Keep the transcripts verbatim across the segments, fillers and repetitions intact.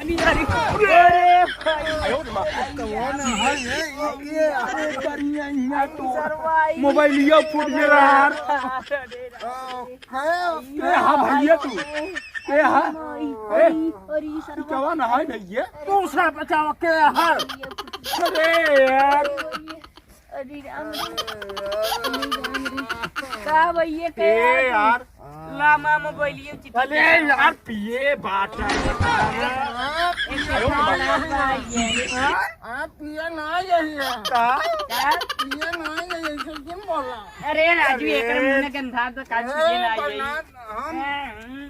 अरे भाई। कौन है ये? ये, ये, अरे, बढ़िया, यहाँ तो मोबाइलिया फूट गया यार। ए, हाँ भैया तू। ए, हाँ। ए, अरे, अरे, ई सरवा। कौन है भैया? दूसरा बचाओ के है। अरे यार। अरे राम रे। का भैया, का ए यार। लामा मोबाइलिया चिपक अरे यार, पिए बाटा। हाँ? हाँ, पिए ना यही है। का? का? पिए ना यही है, ऐसे क्यों बोला? अरे राजू, अरे। एकर मुंह में गंधा तो काल ए, पिए ना यही। बना, हम हाँ, हम्म।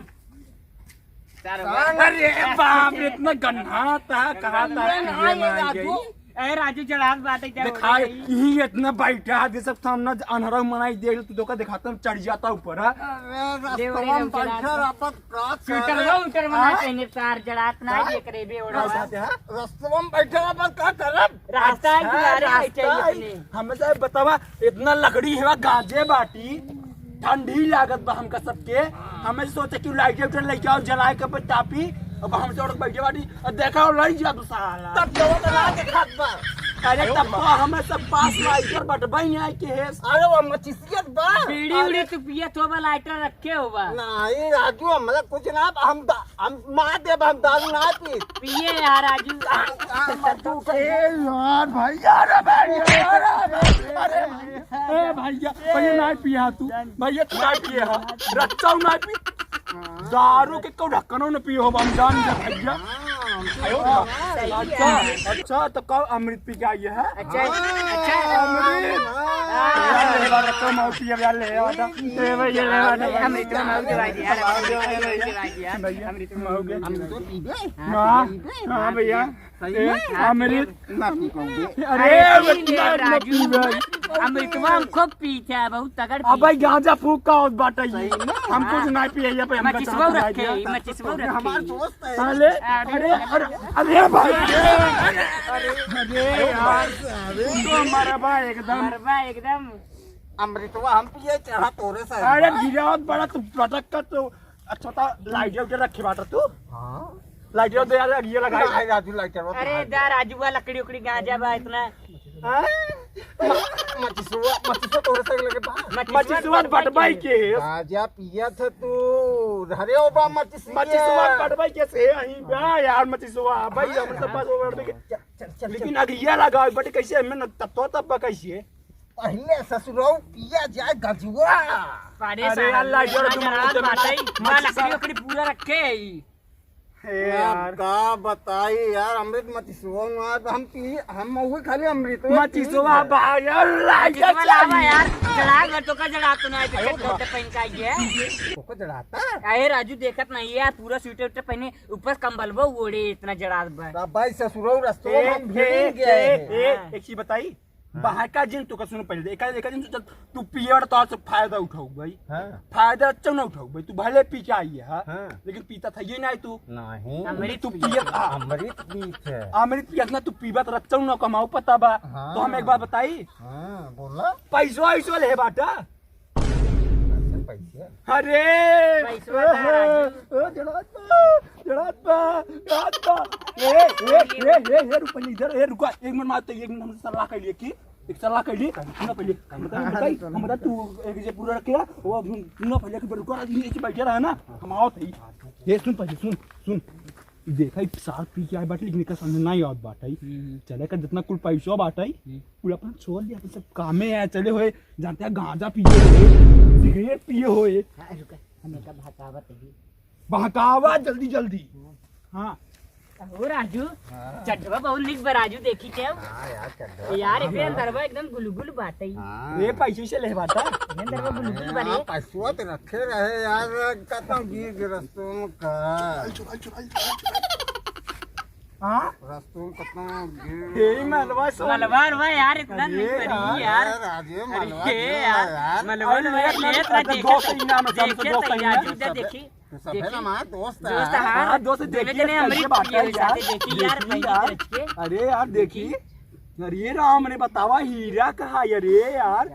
सारा अरे बाप रे, इतना गन्हाता, कहाता, ये ना, पिए ये ना राजू। यही। ए राजू, जड़ात बाटे, क्या हो देखा, गई? यही इतना बैठा है, सब सामने अनहरा मनाई दे, तू धोखा दिखाता, चढ़ जाता ऊपर, हाँ? अरे, ले, रस्तवा में जड़ात बैठा बा। रहता, का स्वेटर करे? लो, उटर बना हाँ? पहने, तार जड़ात ना, का? ये करे बे, ओढ़ा। का बात है? रस्तवा में बैठा रहता, का करब? रास्ता है, अच्छा, किनारे रास्ता बैठे है। अपने। हमें तो बतावा, इतना लकड़ी है, गांजे बाटी, ठंडी लागत बा हमका सबके। हमें सोचे कि लाइट उठे लेके आओ, जलाए के पे तापी। अब हम सड़क बैठे बाटी, अब देखा लई जा तू साला। तब तो वो तो ला के खात बा। अरे तब तो हमें सब पास लाइटर बटबई नहीं आए के है। अरे वो मचिसियत बा। बीड़ी उड़ी अरे तू पियत हो बा, लाइटर रखे हो बा। नहीं राजू, हमरा कुछ ना, हम दा-, हम मार देब, हम दारू ना पी। पिए यार राजू। ए यार भैया, अरे भैया, अरे भैया, अरे भैया, भैया ना पिया तू, भैया तू ना पिए हा, रच्चा ना पी, दारू के को ढक्कनो न पिए हो, हम जान जा भैया। हाँ, हम तो आयो ना। सही है। अच्छा, अच्छा, तो कब अमृत पी के आई है? अच्छा, अच्छा। अमृत। हाँ। यार, ले बा, रच्चा मार पिए, यार, ले आ, ए भैया, ले आ, ले आ। अमृत मार के भाई, यार, अमृत मार के भाई, यार। भैया, अमृत मार के। हम तो पीबे। हाँ, हाँ, भैया। सही ए, में? अमृत। ना पी पाऊंगे। अरे, अरे, पी ले, अमृत ना राजू। पी भाई। अमृतवा हम खूब पीते हैं, बहुत तगड़ अबे, पीते हैं। गांजा फूक का होत बाटे ये। सही में? हम कुछ हाँ। ना पिए, ये पे हम मचिसवा रखे, मचिसवा रखे। हमारे दोस्त है। साले, अरे, अरे, अरे, अरे भाई। अरे, अरे यार, तू तो मरबा एकदम। मरबा एकदम। अमृतवा हम पिए, चाहा तोरे से। अरे, गिरावत बड़ा तू पटक कर तो अच्छा, तो लाइटर उइटर रखे बाटा तू? हाँ। लाइटर दे, यार, ये लगा। ना, राजू, लाइटर वो अरे, तो जा, राजू, बा, लकड़ी उकड़ी, गांजा बा, इतना। हाँ? म-, मचिसुआ, मचिसुआ तोरे से लगे बा। मचिसुआ मचिसुआ बटवाई बटवाई के। के। गांजा पिया था तू। अरे, ओ बा, मचिसुआ। मचिसुआ बटवाई के से, अहीं बा, यार, मचिसुआ। भाई, हाँ, हमरे सब हाँ। पास वो बटवाई के। चल, चल, चल, लेकिन चल। अगर ये लगा, बटे कैसे, हमें न तब तो तब कैसे? पहिले ससुरऊ पिया जाए गजुआ। अरे अरे साला, अल्लाह, ये जोर इतना तुम जनाब मुझे बाटई, बनाओ। माँ लकड़ी वकड़ी पूरा रखे है ई। हे अब यार। का बताई यार, अमृत मचिसुआ ना, तो हम पी, हम महुए खाली अमृत में पी मचिसुआ गए। भाई, अल्लाह, मचिसुआ ये लावा चाहिए। यार, जड़ा घर तो का जड़ा तो ना है, अरे तो बाप। पहन का ये। को को जड़ाता? अरे राजू देखत नहीं है, पूरा स्वेटर उटर पहने, ऊपर कंबलवा ओढ़े, इतना जड़ा बा। अब भाई ससुरऊ रस्तों ए, में हम ए, भिड़ गए ए, हैं। ए, हाँ। एक चीज बताई, हाँ। बाहर का जिन तू का सुन पहले, एका, एका जिन तू, तू पिए वाला तौर से फायदा उठाऊ भाई। हाँ। फायदा अच्छा ना उठाऊ भाई, तू भले पी के आई है, हाँ? हाँ। लेकिन पीता था ये ना तू। नहीं। अमृत तू पी। पिए, हाँ। अमृत पीत है। अमृत पियत ना तू पीबा तो रच्चा ना कमाऊ पता बा। हाँ। तो हम एक बात बताई। हाँ, बोला। पैसो ऐसो ले बाटा। पैसे, पैसे। अरे! पैसवा ए, का राजू? ए, जड़ात बा, जड़ात बा, जड़ात बा। ए, ए, ए, ए, ए, रुक पहले इधर, ए, रुका, एक मिनट मार, तो एक मिनट हमसे सलाह कर लिए कि, एक सलाह कर लिए, सुन पहले, हम बता, हम बता, हम बता, तू एक जे पूरा रखे, वो हम सुन पहले कि रुका, राजू, ये बैठे रहा ना, हम आओ थे। ये सुन पहले, सुन, सुन। देखा, ई सार पी के आए बाटे, लेकिन एकर समझ नाहीं आवत बाटे। हम्म। चले का जितना कुल पैसा बाटे, हम्म। कुल अपना छोड़ दिया, अपन सब कामे आए चले होए, जानते हैं, गांजा पिए होए, सिगरेट पिए होए। हाँ, रुका, हम एका बहकावत ही। बहकावा जल्दी, जल्दी। हाँ। हाँ। हो राजू, हाँ। चड्ढवा बहुत निक बा राजू, देखी के। हाँ यार, चड्ढवा यार, तो एकरे अंदरवा एकदम गुलगुल बाटे। हाँ। ये पैसे से ले बाटा। एकरे अंदरवा गुलगुल बा रे। हाँ, पैसवा तो रखे रहे यार, कतौ गिर गिर रस्तों का। हाँ? रस्तों कतना गिर। यही मलवा सो। मलवा रवा यार, इतना अरे नहीं पड़ी यार। यार। अरे राजे, अरे मलवा ये क्यों यार, है यार? मलवा अरे रवा यार, ये इतना अच्छा, देखे दोस्त तो, ही नाम है, हम तो देखे दोस्त तो ही यार, नाम है। जूता देखी। तो सब है देखी। ना हमारा दोस्त दोस्त है। हाँ, दोस्त दोनों देखिए, जने कैसे अमृत बात पिए है हुए यार। साथे, देखी यार, देखिए पहले यार। लड़के। अरे यार, देखी। देखी। अरे राम ने बतावा, हीरा कहा है रे यार?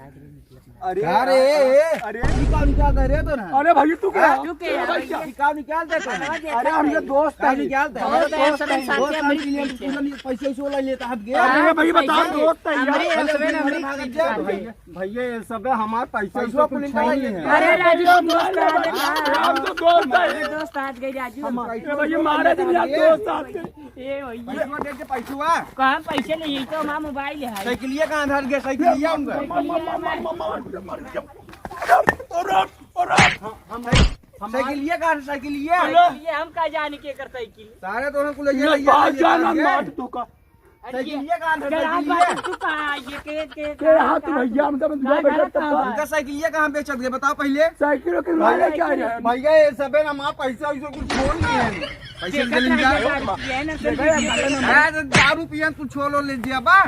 अरे, अरे, अरे, अरे। ये का निकाल दे रहे तो ना? अरे भैया, तू क्या? हाँ? तू क्या है भैया? ये का निकाल दे तो ना? अरे, हम ये दोस्त का हैं। निकाल दे। दोस्त हैं, दोस्त हैं, दोस्त हैं, दोस्त हैं, दोस्त हैं। पैसे वैसे वाला लेता हाथ गया। अरे भैया, बताओ, पैसे दोस्त हैं यार। हमारे ये सब है ना, हमारे भाग जा। भैया, ये सब है, हमारे पैसे पैसा वैसे कुल कुछ निकाल नहीं है। अरे राजू, हम दोस्त हैं, हम तो दोस्त हैं। हमारे दोस्त हाथ गए राजू। हम अरे भैया, मारे दिन यार, दोस्त हाथ गए। ए भैया। पैसा दे के पैसा। कहाँ पैसे नहीं है, तो हमारा मोबाइल है। साइकिलिया कहाँ धर गया? साइकिलिया उनका। साइकिलिया हमारा। हम, हम, साइकिलिया कहाँ है? साइकिलिया। साइकिलिया हम का जाने के कर साइकिल। सारे तो हमको ले ये जाना, मार दूंगा। अरे साइकिलिया कहाँ है? साइकिलिया। तू कहाँ? ये के, के, के हाथ कहाँ? भैया, हम तो कहाँ, कहाँ, कहाँ? उनका साइकिलिया कहाँ बेचत गए? बताओ पहले। साइकिल के मारे क्या है? भैया, ये सबे ना हमारा पैसा वैसा कुछ छोड़ नहीं है। पैसे निकाल, निकाल। दारू पिए हैं ना, अरे, तो दारू पिए, तू छोलो ले जिया बा।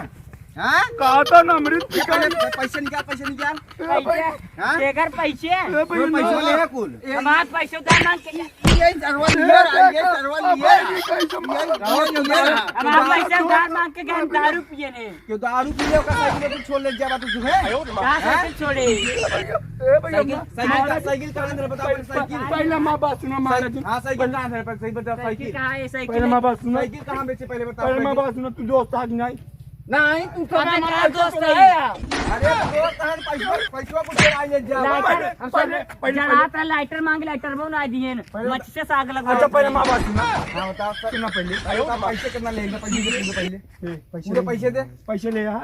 हाँ? कहा था ना, अमृत निकाल। पहले पैसे निकाल, पैसे निकाल। पैसे? हाँ? केकर पैसे? ए, भाई, पैसे ना। ले कुल। हमार पैसे उधार मांग के। ये सरवा लिया रहा, ये सरवा लिया। ये कैसे मार? ये, ये, ये रहा। हमार पैसे उधार मांग के गए, हम दारू पिए ने। क्यों दारू पी ले, ओकर साइकिल पे छोड़ ले जावा तू, है? कहाँ साइकिल छोड़े? ए भैया, साइकिल, साइकिल का, साइकिल कहाँ अंदर बताओ, पहले, साइकिल। पहले हमार बात सुनो, महाराज। हाँ, साइकिल कहाँ अंदर पर, सही बताओ, साइकिल साइकिल। कहाँ है, साइकिल? पहले हमार बात सुनो। साइकिल कहाँ बेचे, पहले बताओ, पहले हमार साइकिल। बात सुनो, तू दोस्त आ कि नहीं? नहीं, तू तो अबे हमारा दोस्त है। अरे, तो दोस्त है, पैसा, पैसा कुछ आ ले जावा। लाइटर, पहले, हम पहले, सब पहले, जलाता है, लाइटर मांग, लाइटर में ना दिए न। पहले मच्छी से साग लगवा अच्छा, पहले दिए। हमार बात सुनो। हाँ, बताओ, सर। सुनो पहले। अरे, बताओ, पैसे कितना लेंगे, पैसे दे दो पहले। ए, पैसे पूरे ले। पैसे दे। पैसे ले आ।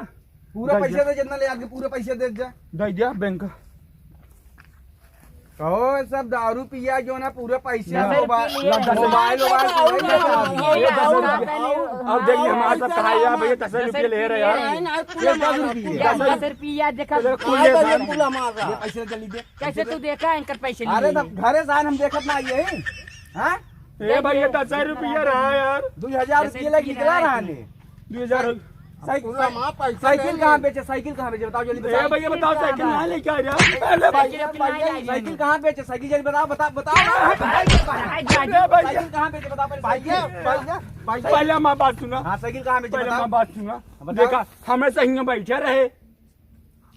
पूरा पैसे दे, जितना ले आके पूरा पैसे दे जा। दे दिया बैंक। कहो सब दारू पिया जो ना, पूरा पैसे दस मोबाइल, रुपये ले। मोबाइल, मोबाइल, ये दस रुपये। अब देखिए, हमारे साथ कहा यार, भैया, दस रुपये ले रहे यार। ये दस रुपये। दस रुपये देखा। चलो, कुल ले यार। ये पैसे जल्दी दे। कैसे तू देखा इनकर पैसे अरे, लिए? तब घरे से आन हम देखत ना आइए, हाँ? ए भाई, ये दस रुपया रहा यार। दो हजार रुपया लग निकला रहा ने। दो हजार। साइकिल, पूरा माँ पैसा साइकिल ले कहाँ ले। बेचे? साइकिल कहाँ बेचे? बताओ जल्दी, ए बताओ। भैया, बताओ, साइकिल कहाँ लेके आ रहा? अरे भाई, साइकिल अपनी साइकिल, नहीं लाई साइकिल है। कहाँ बेचे? साइकिल जल्दी बताओ, बताओ, बताओ। भाई, भाई, ए भैया। साइकिल कहाँ बेचे? बताओ पहले, भैया, साइकिल। भैया, भैया। पहले हमार बात सुना। हाँ, साइकिल कहाँ बेचे? पहले बताओ। हमार बात सुना। बताओ। देखा, हमें सही में बैठे रहे।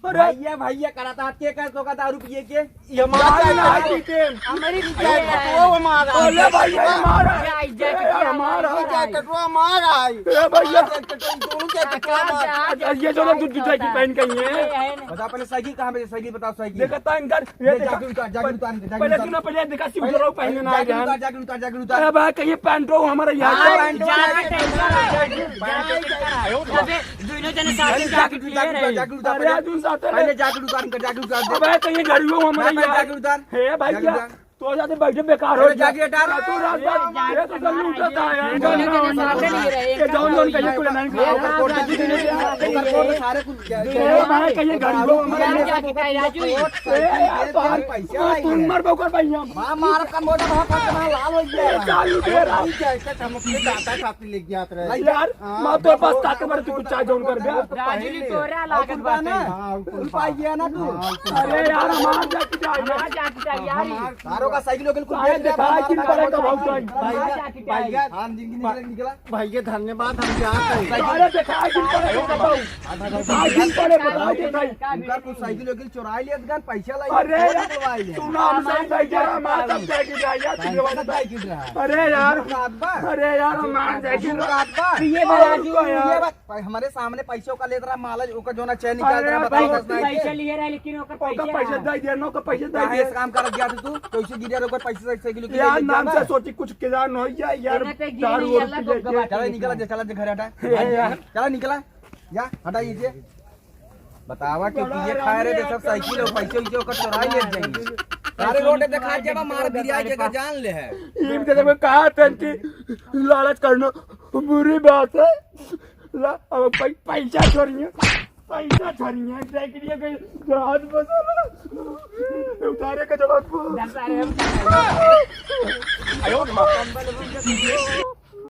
अरे। भैया, भैया, करत हाथ के कर तो का दारू पिए के? ये हमारा ना है, पीते हैं। हमारी नहीं जाए, कटुआ हमारा है। बोले भाई, ये हमारा है। ये आई जाए, ये हमारा है। ये जाए, कटुआ हमारा है। ए भैया। ये कटुआ, दोनों के कटुआ हमारा। अच्छा, ये जो ना तू जूता की पहन के आई है। ये है ना। बता पहले साइकिल कहाँ पे, साइकिल बताओ, साइकिल। देखा था इनका, ये ले, देखा। जाके उतार, जाके उतार, जाके पहले उतार। सुना, पहले देखा, सिउजरो पहने ना जाके जान। उतार, जाके उतार, जाके उतार। अरे भाई, कहीं पैंटो हमारा यहाँ हाँ, पे। पैंटो जाके हमारा। पैंटो हमारा। अबे, दोनों जने साथ में जाके उतार, जाके उतार, जाके उतार, अरे, पहले। आज उन साथ पहले में। जाके उतार, जाके उतार दे। अबे, तो ये घड़ियों हमारे मैं यार। जाके उतार। हे भाई, जाके क्या? उतार। तो जाते बैठे बेकार हो पहले गया। जाके उतार। तू रात रात, ये तो सब लूटा था यार। ये दोनों जने साथ में नहीं रहे, ये जौन जौन कहीं को लेना नहीं। ये रात रात में नहीं रहे। सारे कुछ ए, भाई, कहीं घड़ियों हमारे यार, जाके उतार, राजू। ए, यार, तो हम पैसे आए तुम हैं। मर बकर भाई हम। मार, मार का मोटा भाई, पकड़ लाल हो गया। ए, चालू दे रहा। ठीक है, इसका हम अपने दादा साथ में लेके जाते रहे। यार, हाँ, माँ तो पास ताकत बड़े तू कुछ चाहे जौन कर दे। राजू जी तोरा लागत बात है। हाँ, कुल पाई गया ना तू। हाँ, कुल अरे यार, हमार जाके चाहिए। हमार जाके चाहिए यार। हमार सारों का साइकिल वाइकिल कुल अरे बेच दिया, दिखा हमारा कि बड़ा काम का भाव होता है। चाहिए। हमार जाके चाहिए। भाई, हाँ, जिंदगी निकल निकला। भाई, ये धन्यवाद, हम जात हैं। अरे दिखा कि बड़ा का भाव। दिखा कि बड़ा, बताओ कि भाई। उनका कुछ साइकिल वाइकिल चुराई लिया, दुकान पैसा लाई, अरे, फोन करवाई लिया। तू नाम से बैठे रहा, मार सब जाके जाए यार, भाई, तू ये बता। साइकिल रहा। अरे यार, रात बा। अरे यार, मार जाके रात बा। ये बता, और क्या यार? ये बात, भाई, हमारे सामने पैसों का लेत रहा, माला, ओकर जोना चैन निकाल अरे रहा, भाई, बताओ, दस ना पैसा के। लिए रहा, लेकिन ओकर ओकर पैसा पैसा दे दिया, ना ओकर पैसा दे काहे दिया। ऐसा काम कर गया तू? कैसे गिरा ओकर पैसा, साइकिल के यार, लिए नाम जाना? से सोची कुछ किरान हो जाए यार, एने पे गिरी दारू नहीं, वारू अल्लाह पी को लेके। गवा चला, निकला जा, चला जा, घर हटा। ए, यार। चला, निकला। जा, हटा इसे। बतावा, क्योंकि ये खाए रहे, सब साइकिल और पैसे वैसे ओकर चोराई ले जाएंगे। सारे रोड पे खा जाबा, मार गिरा के का जान ले है। इनके देखो कहा था कि लालच करना बुरी बात है। ला, अब पै-, पैसा छोड़िए, पैसा छोड़िए, देख लिए कि हाथ बसा उतारे का जवाब।